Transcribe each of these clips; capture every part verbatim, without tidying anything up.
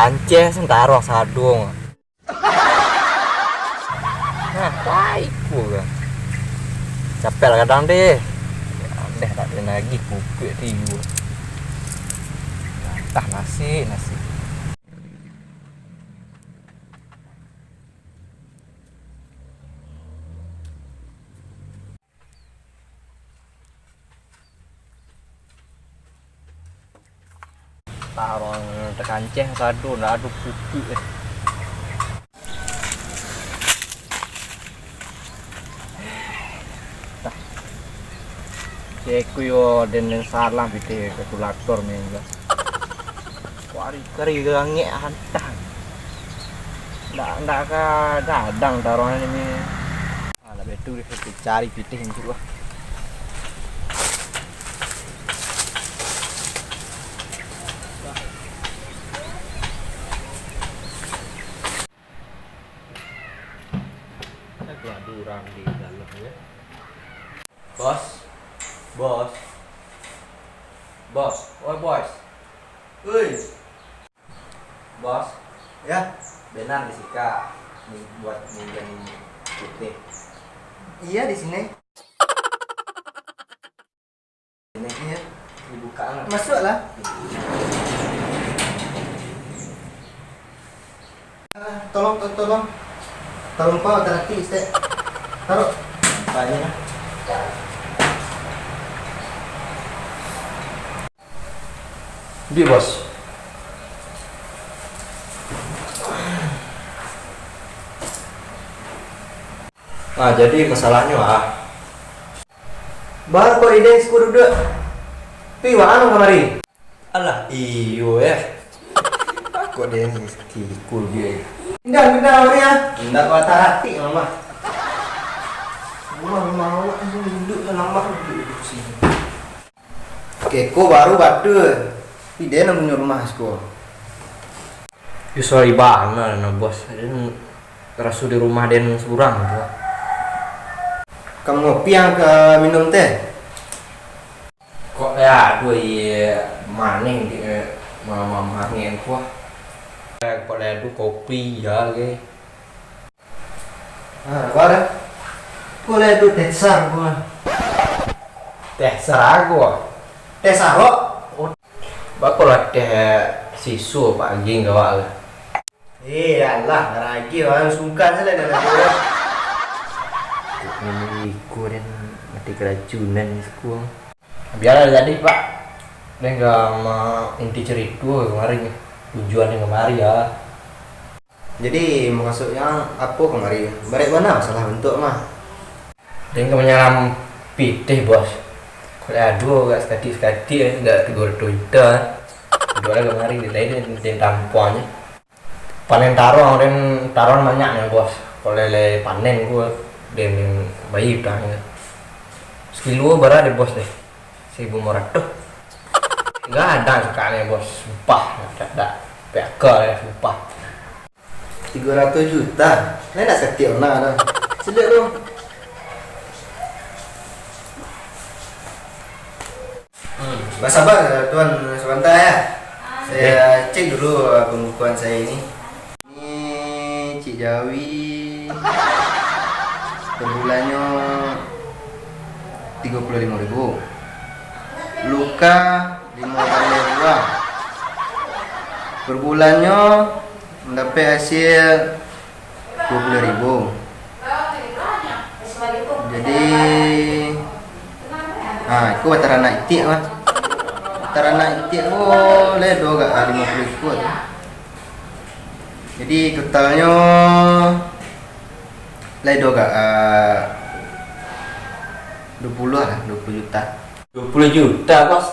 Anceh sentaro sadung. Nah, baik pula. Capek lah kadang deh. Aneh tak ada lagi pupuk tigo. Tah nasi, nasi. Tarang takanceh sado, ndak ado pupuk eh. Tah. Ceko yo den salah pitih kalkulator main lah. Kari-kari gangek hantang. Ndak, ndak ka gadang tarang ni. Alah, betul deh, kita cari pitih dulu lah. Ada urang di dalam ya. Bos, bos, bos, oi bos, oi. Bos, ya, benar di sika ni buat minjam pitih. Iya, di sini. Ini, iya, dibuka lah. Masuklah. Ah, tolong, to-, tolong. Tolong, Pak, hati-hati, Ustaz. Taruh. Banyak. Di, Bos. Nah, jadi masalahnyo, ah. Bang, kok ide siko duduak? Pi, waang kamari. Alah, iyo, eh. Kok dia ni kikul dia, eh. Indah, indah, kamari, ah. Indah, kau tak hati, Mama. Rumah, rumah awak ni duduak dalam rumah duduak di sini. Keko baru batua. Tapi den nan punyo rumah siko. Yo, sorry bana, nah, Bos. Den raso di rumah den surang tu. Ka mangopi ang ka minum teh? Kok ya, aduh, iya, maneh di, eh, ma-, ma-, maneh ko. Eh, kok lah aduh kopi ya, ge. Ah, apa dah? Ko lah tu teh sar ko. Teh sar ago. Teh sarok. Oh. Bako lah teh siso pagi gawak lah. Eh, alah, ragi orang sungkan salah dalam tu. Kok minum iko dan mati keracunan siko. Biarlah jadi, Pak. Den ka ma-, inti cerito kamari ni. Tujuan den kamari ya. Jadi, maksudnyo apo kamari? Barek bana masalah bantuak mah. Den ka manyalam pitih, Bos. Kalau ado agak sakatik-sakatik, eh, agak tigo ratuih juta. Ado lah kamari, lain den tampuangnyo. Panen tarong, den tarong banyak nian, Bos. Kalau lai panen ko, den bayia utangnyo. Sakilo bara deh, Bos, deh. Saribu limo ratuih. Gadang cakaknyo, Bos. Sumpah, dak, dak. P K K deh, sumpah. Tigo ratuih juta? Lai nak satiok nak tu. Sedek tu. Hmm, basabar, Tuan, sabanta, ya. Saya cek dulu, uh, pembukuan saya ini. Ini Cik Jawi, per bulannyo tigo puluah limo ribu. Luka limo baleh buah. Per bulannyo mandapek hasil duo puluah ribu. Jadi, ha, iko bataranak itiak mah. Bataranak itiak ko lai do agak, ah, limo puluah ikua tu. Jadi, totalnyo lai do agak, ah, duo puluah lah, duo puluah juta. Duo puluah juta, Bos?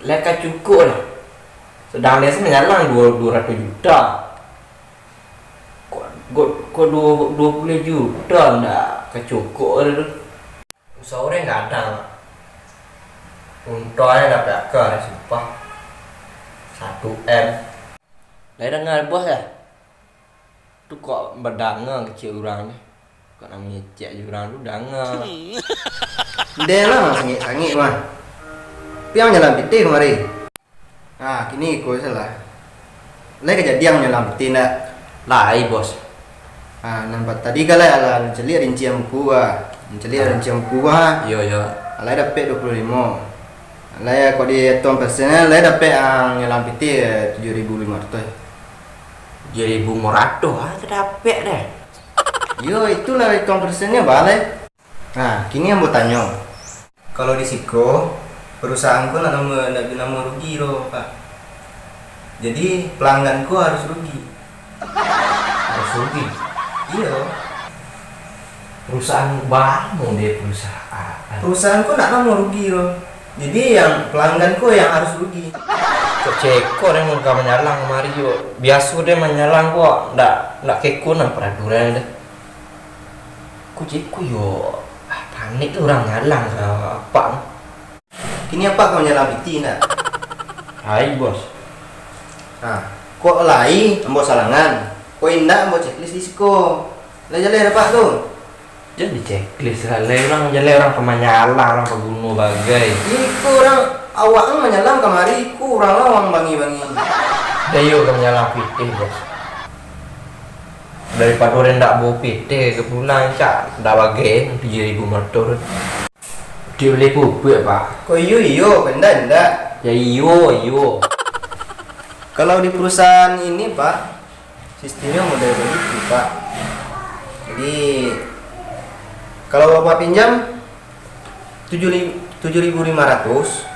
Lai ka cukuik lah. Sadang den se manyalang duo, duo ratuih juta. Kok, kok, kok duo, duo puluah juta ndak ka cukuik tu. Usaha urang gadang. Untuang nyo dapek aka, sumpah. Satu M. Lai danga, Bos, yo? Tu kok badanga kecek urang ni. Kok nak mangecek jo urang tu danga. Ndeh lah, sangik-sangik mah. Piang jalan pitih kamari. Nah, kini iko salah. Lai kajadian manyalang pitih ndak? Lai, Bos. Ah, nan tadi kan lai alah mancaliak rincian buku ah. Mancaliak Ah. rincian buku ah. Iyo, iyo. Lai dapek duo puluah limo. Lai kok dietong persennyo, lai dapek, ah, manyalang pitih, eh, tujuah ribu limo ratuih. Tujuah ribu limo ratuih, ah, tadapek deh. Iyo, itulah etong persennyo, Bos, lai. Nah, kini ambo tanyo, kalau di siko, perusahaan ko ndak namo, ndak namo rugi doh, Pak. Jadi, pelanggan ko harus rugi. Harus rugi? Iyo. Perusahaan bamo deh perusahaan. Perusahaan ko ndak namo rugi doh. Jadi, yang pelanggan ko yang harus rugi. Kok ceko deh mun ka manyalang kamari ko. Biaso deh manyalang ko, ndak, ndak kekun lah peraturan deh. Ku ceko yo, ah, panek tu urang nyalang ka apak. Kini apak ka manyalang pitih ndak? Ai, Bos. Nah, kok lai ambo salangan, kok indak ambo checklist di siko. Lah jaleh dapek tu. Jan di checklist lah, lai urang jaleh urang ka manyalang, urang ka bunuah bagai. Iko urang awak ang manyalang kamari, iko urang lah urang bangi-bangi. Dah iyo ka manyalang pitih, Bos. Daripado den ndak bawa pitih ka pulang, cak ndak bagai tujuah ribu motor. Dia beli pupuk, Pak. Kok iyo, iyo, kok indak, indak. Ya iyo, iyo. Kalau di perusahaan ini, Pak, sistemnya model begitu, Pak. Jadi, kalau Bapak pinjam tujuh li-, tujuh ribu lima ratus,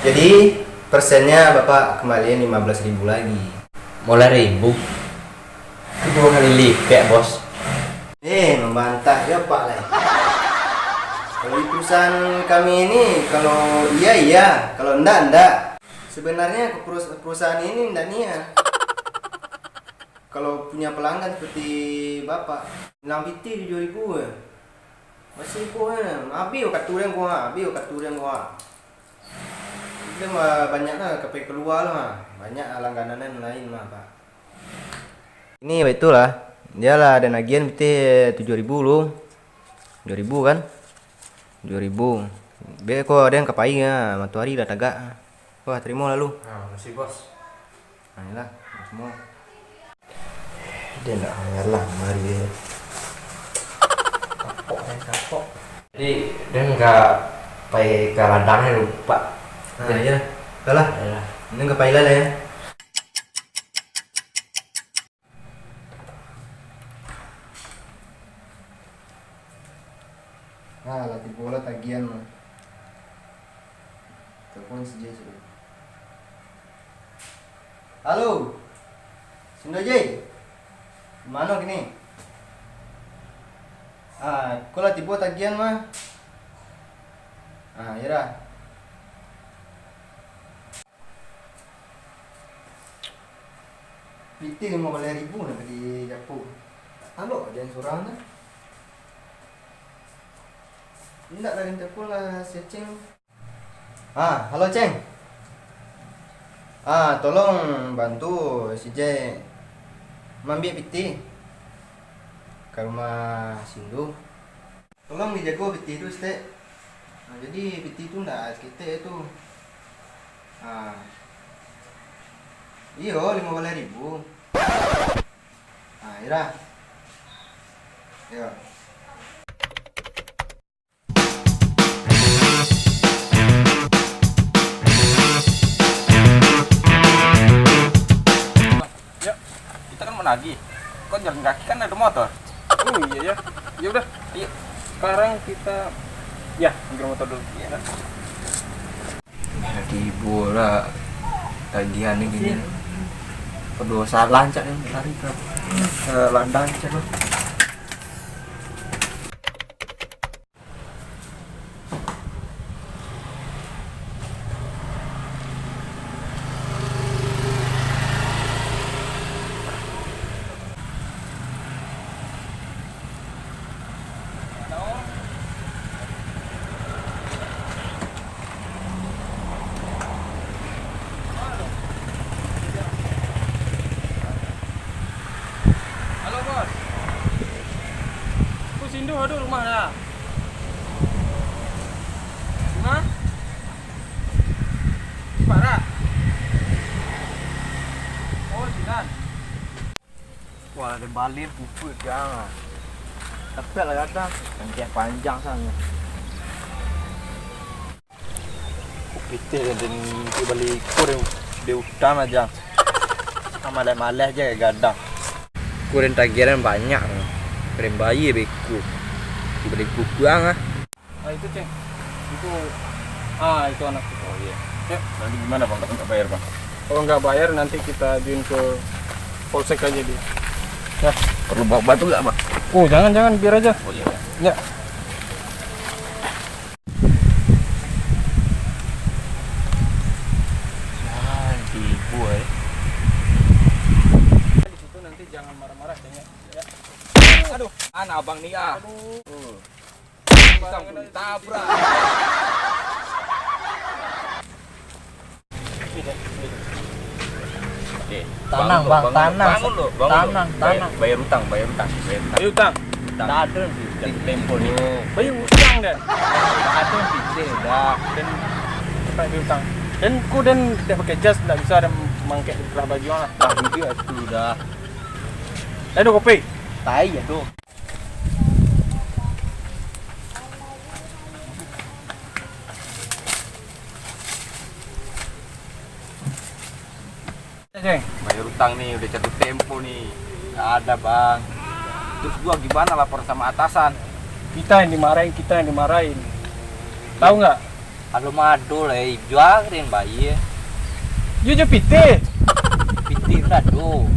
jadi persennya Bapak kembaliin lima belas ribu lagi. Limo belas ribu? Itu dua kali lipat, Bos. Eh, membantah ya, Pak, lai. Kalau di perusahaan kami ini, kalau iya, iya, kalau enggak, enggak. Sebenarnya ke perus-, perusahaan ini ndak niat. Kalau punya pelanggan seperti Bapak, manyalang pitih tujuah ribu eh. Masih ko eh, habis wakatu den ko, habis wakatu den ko. Den mah banyak lah ka pai kalua lah, banyak langganan nan lain mah, Pak. Ini baitulah, dia lah ado nagihan pitih tujuah ribu lu. Tujuah ribu kan? Tujuah ribu. Beko den ka pai ah, matoari lah tagak. Wah, tarimo lalu. Ah, makasih, Bos. Nah, inilah, semua. Dia nak ngalang mari dia. Kapok, den kapok. Jadi, den ka pai ka ladang ni, Pak. Ah, iya. Dah lah. Iya. Den ka pai lah, ya. Nah, lah tibo lah tagihan mah. Telepon si Jay sudah. Halo. Sindo Jay. Mano kini? Ah, ko lah tibo tagihan mah. Ah, iyo dah. Pitih limo baleh ribu nak ka dijapuik. Tak talok jan surang tu. Indak lah, den telepon lah si Aceng. Ah, halo, Ceng. Ah, tolong bantu si Jai maambiak pitih ka rumah Sindu. Tolong dijago pitih tu, Stek. Nah, jadi pitih tu ndak saketek tu. Ah. Iyo, limo baleh ribu. Ah, iyo dah. Iyo. Yuk, kita kan mau nagih. Kok jalan kaki kan ada motor? Oh iya ya. Ya udah, ayo. Sekarang kita ya ambil motor dulu. Iya. Tibo lah tagihan ni gini. Padosa lah, Cak, ni lari ka, ka ladang, Cak, tu. Halo, Bos. Ko Sindu ado rumah dah? Rumah? Di Parak? Ado bali pupuk jang. Tapi lah kadang panjang-panjang sangat. Pitih dan bali ko di utang aja. Malah-malah aja gadang. Kuren tagihan banyak. Kuren bayar beko. Bali pupuk ah. Ah, itu, Ceng. Itu, ah, itu anak. Oh, iya. Ya. Nanti gimana, Bang, kalau nggak bayar, Bang? Kalau nggak bayar, nanti kita ajuin ke polsek aja dia. Ya. Perlu bawa batu nggak, Bang? Oh, jangan, jangan, biar aja. Oh, iya. Ya. Ya, ibu, eh. Di situ nanti jangan marah-marah, Ceng, ya. Ya. Aduh, anak abang nih, ah. Aduh. Pisang pun ditabrak. Oke, Tanang, bangun lo, Bang, bangun lo, tanang. Bangun lo, bangun lo. Tanang, bayar, tanang. Bayar utang, bayar utang, bayar utang. Bayar utang? Utang. Ndak ado sih. Jatuh tempo ni. Oh. Bayar utang, Dan. Ndak ado sih, dah. Dan cepat bayar utang. Dan ku dan dak pakai jas, ndak bisa dan mangkek di kerah baju lah. Nah, itu dah. Ado kopi? Tai ado. Ceng. Bayar utang ni, udah jatuh tempo ni. Nggak ada, Bang. Terus gua gimana lapor sama atasan? Kita yang dimarahin, kita yang dimarahin. Tahu nggak? Kalau mado lah, eh, jua keren bayar. Yo, jo pitih. Pitih lah tu.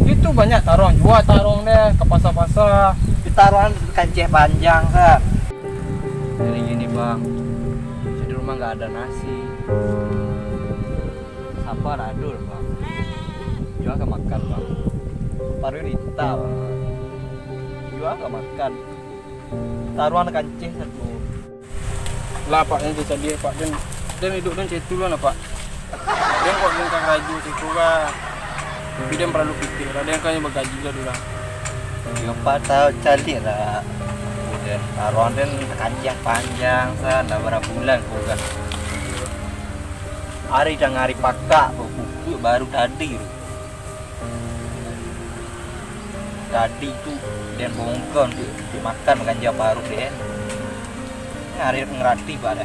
Itu banyak taruang jua, taruang deh, ke pasar-pasar. Di taruang kancah panjang, kan. Jadi gini, Bang. Saya di rumah nggak ada nasi. Sapa lah ado lah, Bang. Jua ka makan, Bang. Paruik rita, Bang. Jua ka makan. Taruang kancah satu. Lah, Pak, yang jadi, Pak, den, den hidup den caitu lah, Pak. Den kok den ka karajo caitu lah. Tapi den paralu pitih lah, den kan bagaji lah dulu lah. Yo, Pak, tahu caliak lah. Udah, taruang den kancah panjang, sa, ndak bara bulan ko kan. Ari tangah ari pakak, pupuk baru tadi tu. Tadi tu, den bongkon di, dimakan ganja baru den. Ngarit ngerati, Pak, dah.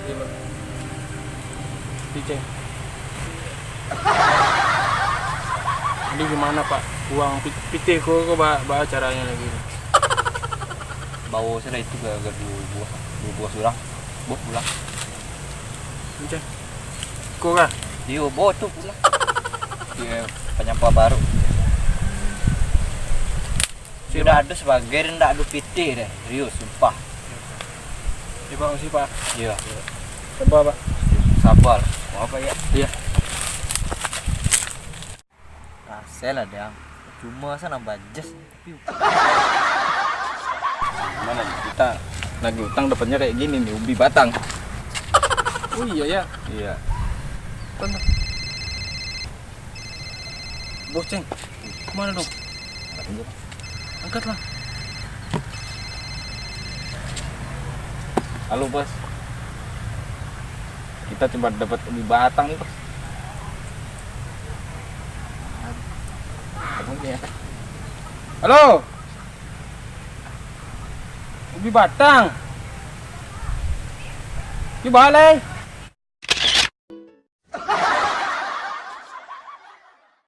Iya, Pak. Cicing. Jadi gimana, Pak? Uang pit-, pitih ko, ko ba-, ba caranya lagi? Bawa salah itu ke, ke dua buah, dua buah surang. Buah pulang. Cicing. Ko kah? Iyo, bawa tu pulang. Iya, penyampah baru. Sudah ado sebagai, ndak ado pitih deh, serius, sumpah. Iya, Pak, makasih, Pak. Iya. Sabar, Pak. Sabar. Mau apa, ya? Iya. Kasih lah, Dang. Cuma sana bajas. Mana kita lagi utang dapatnya kayak gini nih, ubi batang. Oh iya, ya? Iya. Tunggu. Bos, Ceng. Kemana dong? Angkatlah. Halo, Bos. Kita cuma dapat ubi batang nih, Bos. Halo. Ubi batang. Di balai.